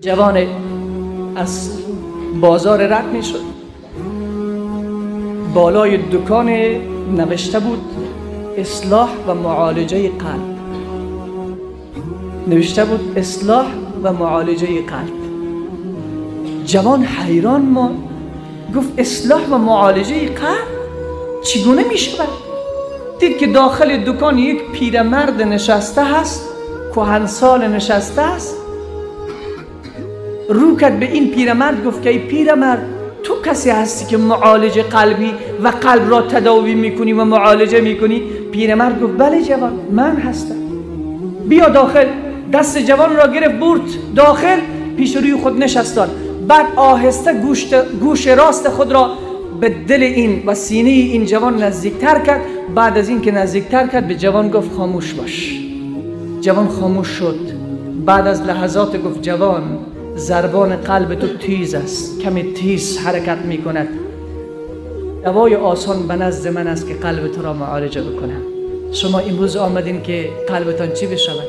جوان از بازار رد می شد، بالای دکان نوشته بود اصلاح و معالجه قلب. نوشته بود اصلاح و معالجه قلب. جوان حیران ماند، گفت اصلاح و معالجه قلب چگونه می شود؟ دید که داخل دکان یک پیرمرد نشسته هست، کهنسال نشسته است. رو کرد به این پیرمرد، گفت که ای پیرمرد، تو کسی هستی که معالج قلبی و قلب را تداوی میکنی و معالجه میکنی؟ پیرمرد گفت بله جوان، من هستم، بیا داخل. دست جوان را گرفت برد داخل، پیش روی خود نشستان. بعد آهسته گوش راست خود را به دل این و سینه این جوان نزدیکتر کرد. بعد از این که نزدیکتر کرد به جوان گفت خاموش باش. جوان خاموش شد. بعد از لحظات گفت جوان، ضربان قلب تو تیز است، کمی تیز حرکت می کند. دوای آسان به نزد من است که قلب تو را معالجه بکنم. شما امروز آمدین که قلبتان چی بشود؟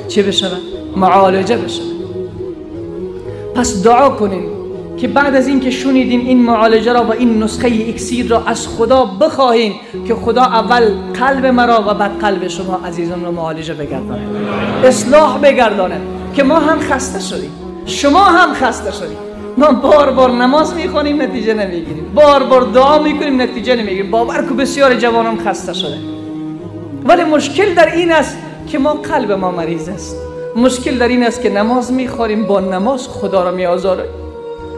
چی بشود؟ معالجه بشود. پس دعا کنین که بعد از اینکه شنیدین این معالجه را و این نسخه اکسیر را از خدا بخواهین که خدا اول قلب مرا و بعد قلب شما عزیزان را معالجه بگرداند، اصلاح بگرداند، که ما هم خسته شدیم، شما هم خسته شدیم. ما بار بار نماز میخوانیم نتیجه نمیگیریم، بار بار دعا میکنیم نتیجه نمیگیریم. باور کو بسیار جوانان خسته شده. ولی مشکل در این است که ما قلب ما مریض است. مشکل در این است که نماز میخوانیم، با نماز خدا را میآزاریم.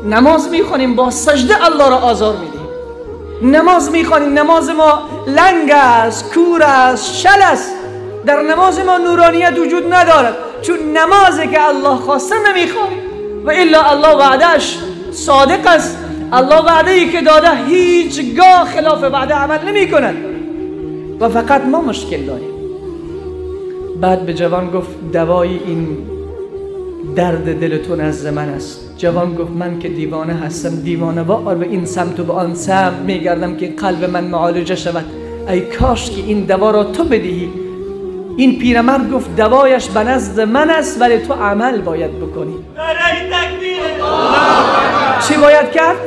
نماز میخوانیم، با سجده الله را آزار میدیم. نماز میخوانیم، نماز ما لنگ است، کور است، شل است. در نماز ما نورانیت وجود ندارد، چون نمازی که الله خواسته نمیخوانیم. و الا الله وعدهش صادق است. الله وعده ای که داده هیچگاه خلاف وعده عمل نمی کند و فقط ما مشکل داریم. بعد به جوان گفت دوای این درد دل تو نزد من است. جوان گفت من که دیوانه هستم، دیوانه وار به این سمت و به آن سمت میگردم که قلب من معالجه شود. ای کاش که این دوا را تو بدهی. این پیرمرد گفت دوایش به نزد من است، ولی تو عمل باید بکنی. چی باید کرد؟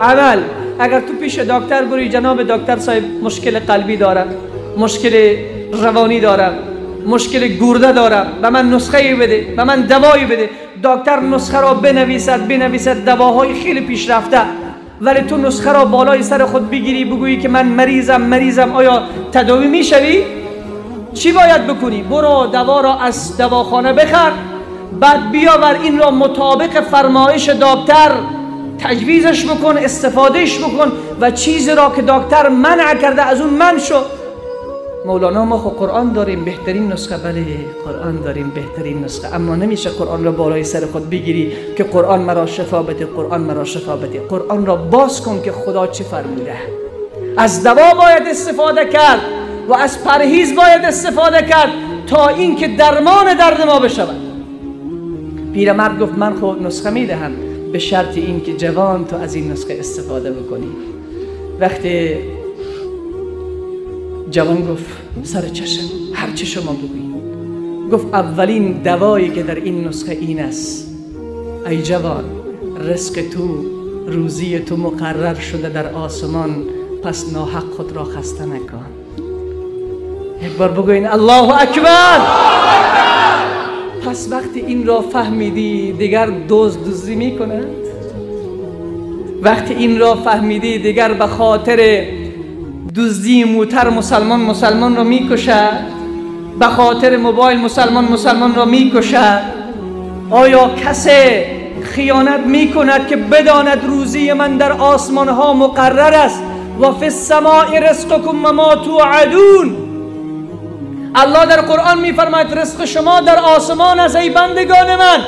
عمل. اگر تو پیش دکتر بری، جناب دکتر صاحب مشکل قلبی دارم، مشکل روانی دارم، مشکل گرده دارم، به من نسخه بده، به من دوایی بده. دکتر نسخه را بنویسد، دواهای خیلی پیشرفته، ولی تو نسخه را بالای سر خود بگیری، بگویی که من مریضم، آیا تداوی میشوی؟ چی باید بکنی؟ برو دوا را از دواخانه بخر، بعد بیاور این را مطابق فرمایش دکتر تجویزش بکن، استفادهش بکن و چیزی را که دکتر منع کرده از اون منع شو. مولانا ما خو قرآن داریم، بهترین نسخه. بله قرآن داریم، بهترین نسخه، اما نمیشه قرآن را بالای سر خود بگیری که قرآن مرا شفا بده، قرآن مرا شفا بده. قرآن را باز کن که خدا چه فرموده. از دوا باید استفاده کرد و از پرهیز باید استفاده کرد تا اینکه درمان درد ما بشود. پیرمرد گفت من خود نسخه میدهم به شرط اینکه جوان تو از این نسخه استفاده بکنی. وقتی جوان گفت سر چشم، هر چه شما بگویید. گفت اولین دوایی که در این نسخه این است، ای جوان رزق تو، روزی تو مقرر شده در آسمان، پس ناحق خود را خسته نکن. یک بار بگوین الله اکبر. پس وقتی این را فهمیدی دیگر دزدی میکند. وقتی این را فهمیدی دیگر به خاطر دزدی موتر مسلمان را میکشد، به خاطر موبایل مسلمان را میکشد. آیا کسی خیانت میکند که بداند روزی من در آسمان ها مقرر است؟ و فی السماء رزقکم و ما توعدون. الله در قرآن میفرماید رزق شما در آسمان است ای بندگان من.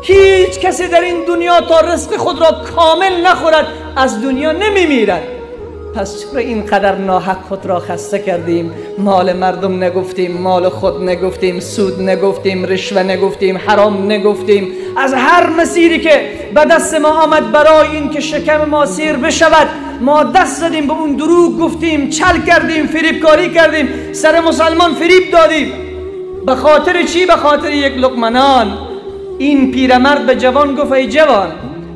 هیچ کسی در این دنیا تا رزق خود را کامل نخورد از دنیا نمیمیرد. پس چرا اینقدر ناحق خود را خسته کردیم؟ مال مردم نگفتیم، مال خود نگفتیم، سود نگفتیم، رشوه نگفتیم، حرام نگفتیم. از هر مسیری که به دست ما آمد برای این که شکم ما سیر بشود ما دست زدیم به اون، دروغ گفتیم، چل کردیم، فریبکاری کردیم، سر مسلمان فریب دادیم. به خاطر چی؟ به خاطر یک لقمه نان. این پیرمرد به جوان گفت ای جوان،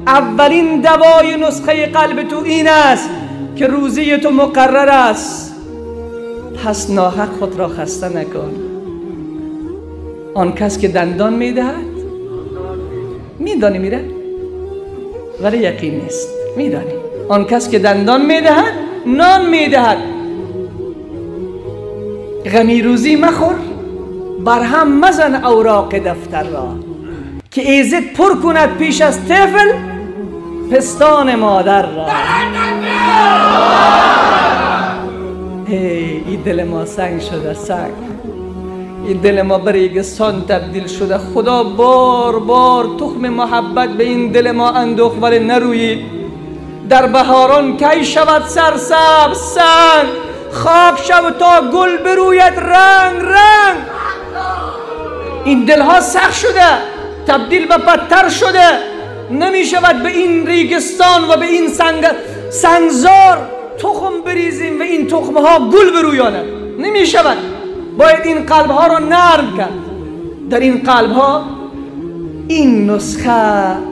اولین دوای نسخه قلب تو این است که روزی تو مقرر است، پس ناحق خود را خسته نکن. آن کس که دندان میدهد میدانی میره، ولی یقین نیست، میدانی. آن کس که دندان میدهد نان میدهد. غمی روزی مخور، برهم مزن اوراق دفتر را، که ایزد پر کند پیش از طفل پستان مادر را. ای دل ما سنگ شده، سنگ. این دل ما به ریگستان تبدیل شده. خدا بار بار تخم محبت به این دل ما اندوخت ولی نرویید. در بهاران کی شود سرسبز سنگ، خاک شود تا گل بروید رنگ رنگ. این دلها سخت شده، تبدیل به بدتر شده. نمی شود به این ریگستان و به این سنگزار تخم بریزیم و این تخمها گل برویاند. نمی شود. باید این قلب ها را نرم کرد. در این قلب ها این نسخه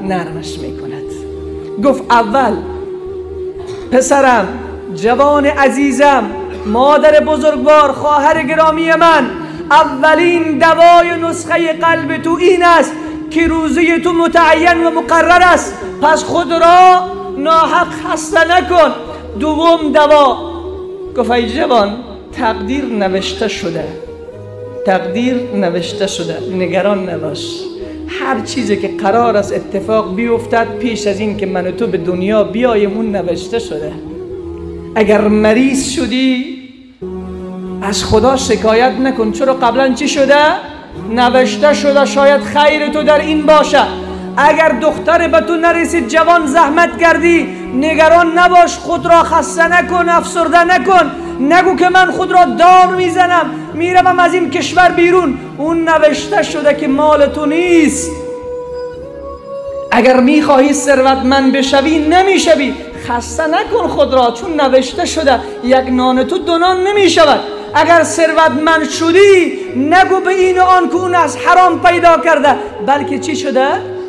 نرمش می کند. گفت اول پسرم، جوان عزیزم، مادر بزرگوار، خواهر گرامی من، اولین دوای نسخه قلب تو این است که روزی تو متعین و مقرر است، پس خود را ناحق خسته نکن. دوم دوا، گفت ای جوان تقدیر نوشته شده، تقدیر نوشته شده، نگران نباش. هر چیزی که قرار است اتفاق بیفتد پیش از این که من و تو به دنیا بیایم اون نوشته شده. اگر مریض شدی از خدا شکایت نکن، چرا قبلا چی شده؟ نوشته شده، شاید خیر تو در این باشه. اگر دختر به تو نرسید، جوان زحمت کردی، نگران نباش، خود را خسته نکن، افسرده نکن، نگو که من خود را دار میزنم میروم از این کشور بیرون. اون نوشته شده که مال تو نیست. اگر میخواهی ثروتمند بشوی نمیشوی، خسته نکن خود را، چون نوشته شده یک نان تو دو نان نمیشود. اگر ثروتمند شدی نگو به این و آن که اون از حرام پیدا کرده، بلکه چی شده؟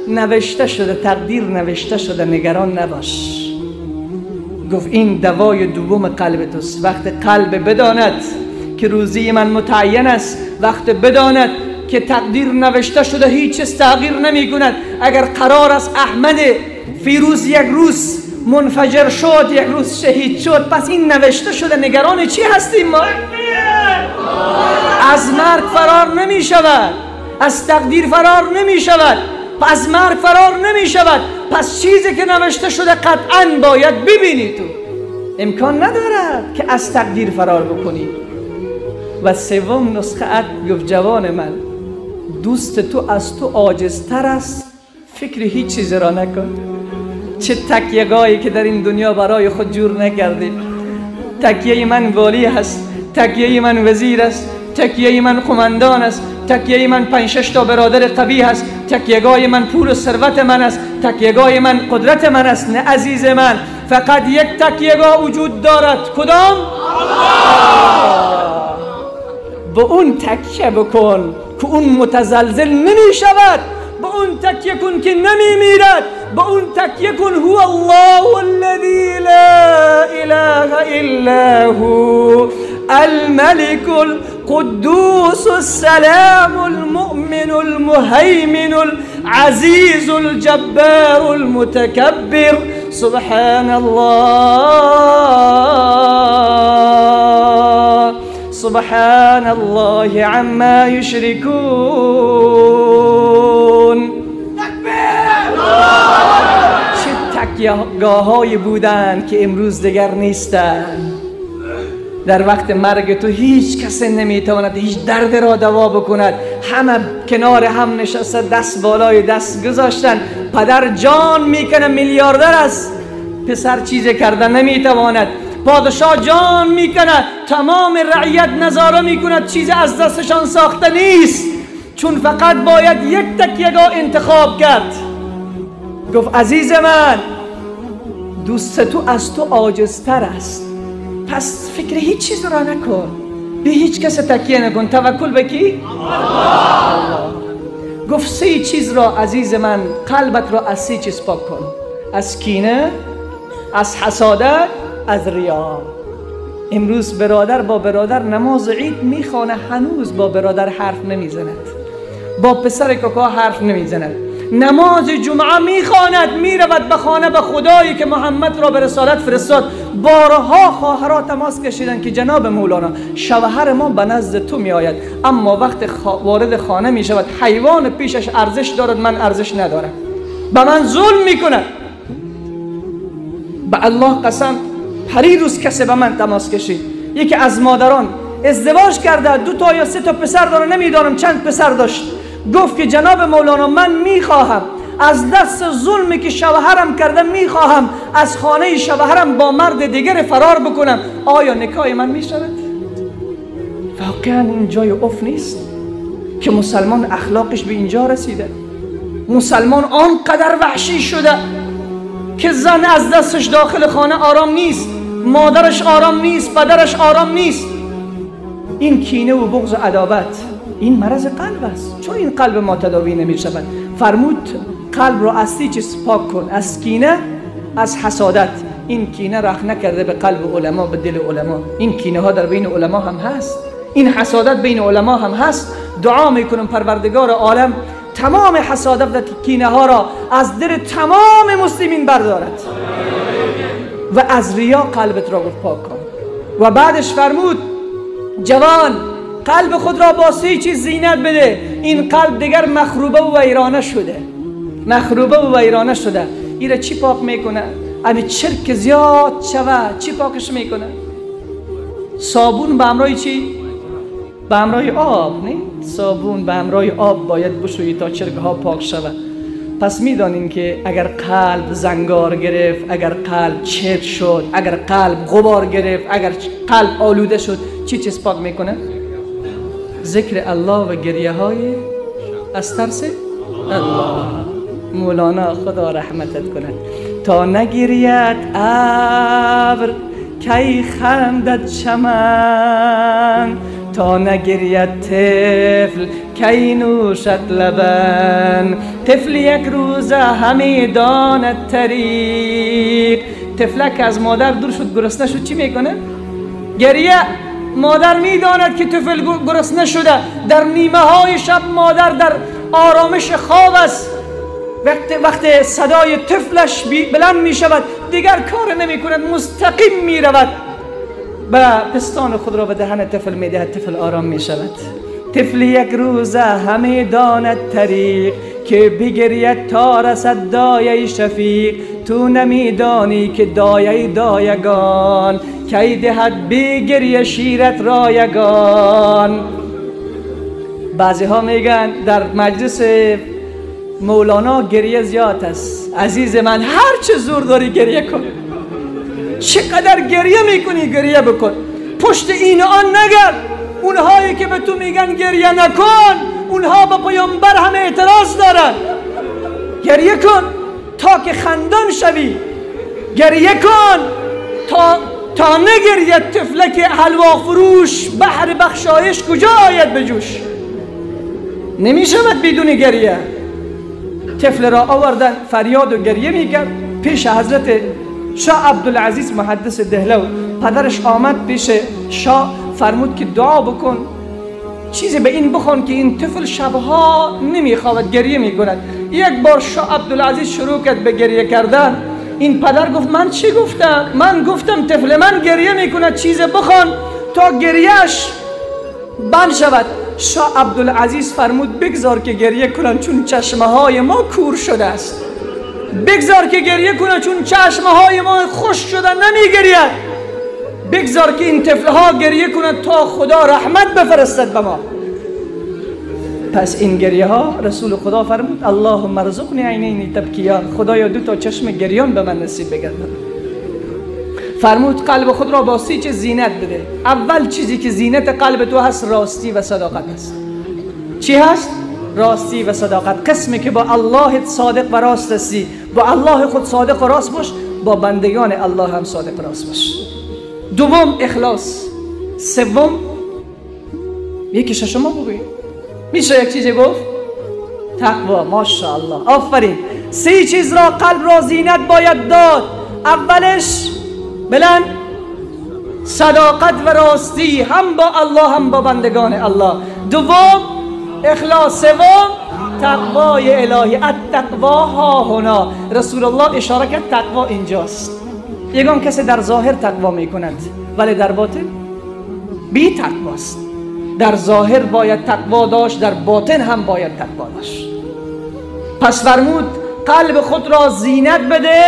نوشته شده، تقدیر نوشته شده، نگران نباش. گفت این دوای دوم قلب توست. وقت قلب بداند که روزی من متعین است، وقت بداند که تقدیر نوشته شده، هیچ چیز تغییر نمی کند. اگر قرار است احمد فیروز یک روز منفجر شد، یک روز شهید شد، پس این نوشته شده، نگران چی هستیم ما؟ از مرگ فرار نمی شود، از تقدیر فرار نمی شود، از مرگ فرار نمی شود. پس چیزی که نوشته شده قطعا باید ببینی تو، امکان ندارد که از تقدیر فرار بکنی. و سوم نسخه ات، گفت جوان من، دوست تو از تو عاجزتر است، فکر هیچ چیز را نکن. چه تکیه‌گاهی که در این دنیا برای خود جور نکردی. تکیه من والی هست، تکیه من وزیر است، تکیه من قماندان است، تکیه من 5-6 تا برادر قوی هست، تکیه‌گاه من پول و ثروت من است، تکیه‌گاه من قدرت من است. نه عزیز من، فقط یک تکیه‌گاه وجود دارد. کدام؟ الله. به اون تکیه بکن که اون متزلزل نمی شود، به اون تکیه کن که نمی میرد، به اون تکیه کن. هو الله الذی لا اله الا هو الملك القدوس السلام المؤمن المهيمن العزيز الجبار المتكبر. سبحان الله، سبحان الله عما يشركون. چه تکیه‌گاه‌هایی بودند که امروز دیگر نیستند. در وقت مرگ تو هیچ کس نمیتواند هیچ درد را دوا بکند. همه کنار هم نشسته، دست بالای دست گذاشتن. پدر جان میکنه، میلیاردر است، پسر چیز کرده نمیتواند. پادشاه جان میکنه، تمام رعیت نظاره میکند، چیز از دستشان ساخته نیست، چون فقط باید یک تکیه‌گاه انتخاب کرد. گفت عزیز من، دوست تو از تو عاجزتر است، پس فکر هیچ چیز را نکن، به هیچ کس تکیه نکن، توکل به کی؟ الله. گفت سه چیز را عزیز من، قلبت را از سه چیز پاک کن: از کینه، از حسادت، از ریا. امروز برادر با برادر نماز عید میخوانه، هنوز با برادر حرف نمیزند، با پسر کاکا حرف نمیزند. نماز جمعه میخواند، میرود به خانه، به خدایی که محمد را به رسالت فرستاد. بارها خواهرها تماس کشیدند که جناب مولانا شوهر ما به نزد تو میآید، اما وقت وارد خانه میشود حیوان پیشش ارزش دارد، من ارزش ندارم، به من ظلم میکند. به الله قسم پریروز کسی به من تماس کشید، یکی از مادران ازدواج کرده، 2 تا یا 3 تا پسر داره، نمیدانم چند پسر داشت. گفت که جناب مولانا من میخواهم از دست ظلمی که شوهرم کرده، میخواهم از خانه شوهرم با مرد دیگر فرار بکنم، آیا نکاح من میشود؟ واقعا این جای اوف نیست که مسلمان اخلاقش به اینجا رسیده. مسلمان آنقدر وحشی شده که زن از دستش داخل خانه آرام نیست، مادرش آرام نیست، پدرش آرام نیست. این کینه و بغض و عداوت، این مرض قلب است. چون این قلب ما تداوی نمی شود. فرمود قلب را از سه چیز پاک کن: از کینه، از حسادت. این کینه رخ نکرده به قلب علما، به دل علما. این کینه ها در بین علما هم هست، این حسادت بین علما هم هست. دعا میکنم پروردگار عالم تمام حسادت و کینه ها را از دل تمام مسلمین بردارد و از ریا قلبت را گفت پاک کن. و بعدش فرمود جوان قلب خود را با سه چیز زینت بده. این قلب دیگر مخروبه و ویرانه شده، مخروبه و ویرانه شده. ایره چی پاک میکنه؟ امی چرک زیاد شوه چی پاکش میکنه؟ صابون به همراه چی؟ به همراه آب. نه؟ صابون به همراه آب باید بشویی تا چرک ها پاک شوه. پس میدانیم که اگر قلب زنگار گرفت، اگر قلب چرک شد، اگر قلب غبار گرفت، اگر قلب آلوده شد، چی چیز پاک میکنه؟ ذکر الله و گریه های از ترس الله. مولانا خدا رحمتت کند. تا نگرید ابر کی خندد چمن، تا نگرید طفل کی نوشد لبن. طفل یک روزه همی داند طریق. طفلک از مادر دور شد، گرسنه شد، چی میکنه؟ گریه. مادر میداند که طفل گرسنه شده. در نیمه های شب مادر در آرامش خواب است. وقت صدای طفلش بلند می شود، دیگر کار نمی کند، مستقیم می رود به پستان خود را به دهن طفل می دهد، طفل آرام می شود. طفل یک روزه همه داند طریق، که بگرید تا رسد دایه شفیق. تو نمیدانی که دایه دایگان، کی دهد بگریه شیرت رایگان. بعضی ها میگن در مجلس مولانا گریه زیاد است. عزیز من هر چه زور داری گریه کن، چقدر گریه میکنی گریه بکن، پشت این و آن نگرد. اونهایی که به تو میگن گریه نکن، اونها به پیامبر هم اعتراض دارن. گریه کن تا که خندان شوی، گریه کن تا نگرید طفلک حلوا فروش. بحر بخشایش کجا آید به جوش؟ نمیشود بدون گریه. طفل را آوردن، فریاد و گریه میکرد پیش حضرت شاه عبدالعزیز محدث دهلو. پدرش آمد پیش شاه، فرمود که دعا بکن، چیزی به این بخوان که این طفل شبها نمیخواد، گریه میکند. یک بار شاه عبدالعزیز شروع کرد به گریه کردن. این پدر گفت من چی گفتم؟ من گفتم طفل من گریه میکند، چیز بخوان تا گریهش بند شود. شاه عبدالعزیز فرمود بگذار که گریه کنند، چون چشمه های ما کور شده است. بگذار که گریه کنند، چون چشمه های ما خشک شده نمیگرید. بگذار که این طفل ها گریه کنند تا خدا رحمت بفرستد به ما. پس این گریه ها رسول خدا فرمود اللهم ارزقنی عینین تبکیان، خدایا دو تا چشم گریان به من نصیب بگردان. فرمود قلب خود را با سه چیز زینت بده. اول چیزی که زینت قلب تو هست راستی و صداقت است. چی هست؟ راستی و صداقت. قسمی که با الله صادق و راست هستی، با الله خود صادق و راست باش، با بندگان الله هم صادق و راست باش. دوم اخلاص. سوم یکیش شما بگویید. میشه یک چیزی گفت؟ تقوا. ماشاءالله، آفرین. 3 چیز را قلب را زینت باید داد. اولش بلند صداقت و راستی، هم با الله هم با بندگان الله. دوم اخلاص، سوم تقوای الهی. التقوا ها هنا. رسول الله اشاره کرد تقوا اینجاست. یگان کسی در ظاهر تقوا میکند ولی در باطن بی تقواست. در ظاهر باید تقوا داشت، در باطن هم باید تقوا داشت. پس فرمود قلب خود را زینت بده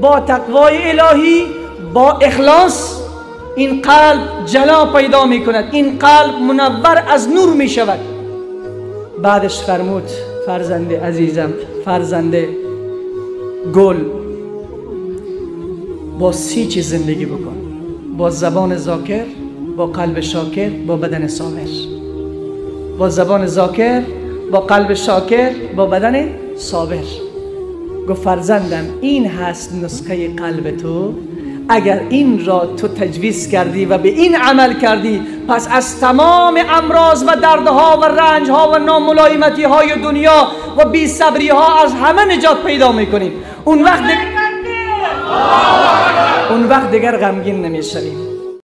با تقوای الهی، با اخلاص. این قلب جلا پیدا می کند، این قلب منور از نور می شود. بعدش فرمود فرزند عزیزم، فرزند گل، با 3 چیز زندگی بکن: با زبان ذاکر، با قلب شاکر، با بدن صابر. با زبان ذاکر، با قلب شاکر، با بدن صابر. گفت فرزندم این هست نسخه قلب تو، اگر این را تو تجویز کردی و به این عمل کردی، پس از تمام امراض و دردها و رنجها و ناملایمتی های دنیا و بی صبری ها از همه نجات پیدا میکنیم. اون وقت دیگر غمگین نمیشویم.